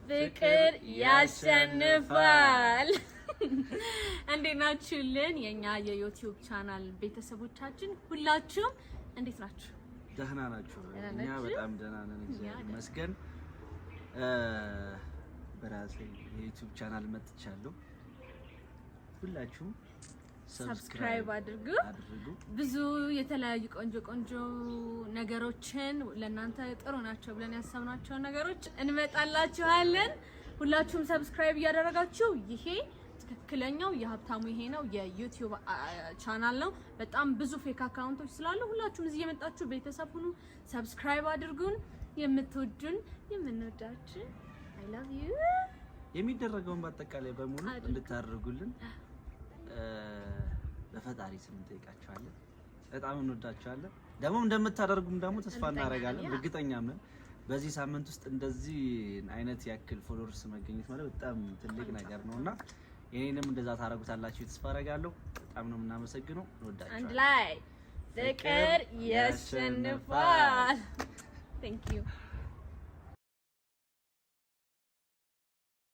ፍቅር ያሸንፋል። እንዴት ናችሁልን? የኛ የ YouTube channel ቤተሰቦቻችን ሁላችሁም እንዴት ናችሁ? ደህና ናችሁ? ደህና እኛ ናችሁ? በጣም ደህና ነን፣ እግዚአብሔር ደህና። ይመስገን። በራሴ የ YouTube channel መጥቻለሁ። ሁላችሁም Subscribe አድርጉ። አድርጉ። ብዙ የተለያዩ ቆንጆ ቆንጆ ነገሮችን፣ ለእናንተ ጥሩ ናቸው ብለን ያሰብናቸውን ነገሮች እንመጣላችኋለን። ሁላችሁም subscribe እያደረጋችሁ፣ ይሄ ትክክለኛው የሀብታሙ ይሄ ነው የ YouTube channel ነው። በጣም ብዙ fake account ኦች ስላሉ ሁላችሁም እዚህ እየመጣችሁ ቤተሰብ ሁኑ፣ subscribe አድርጉን። የምትወዱን፣ የምንወዳችሁ፣ I love you። የሚደረገውን በአጠቃላይ በሙሉ አድርጉ። እንድታደርጉልን በፈጣሪ ስም እንጠይቃችኋለን። በጣም እንወዳችኋለን። ደግሞ እንደምታደርጉም ደግሞ ተስፋ እርግጠኛ ነን፣ እናደርጋለን። እርግጠኛም ነን። በዚህ ሳምንት ውስጥ እንደዚህ አይነት ያክል followers መገኘት ማለት በጣም ትልቅ ነገር ነው እና የኔንም እንደዛ ታደርጉታላችሁ ተስፋ አደርጋለሁ። በጣም ነው የምናመሰግነው። አንድ እንወዳችኋለን። ላይ ፍቅር ያሸንፋል። Thank you.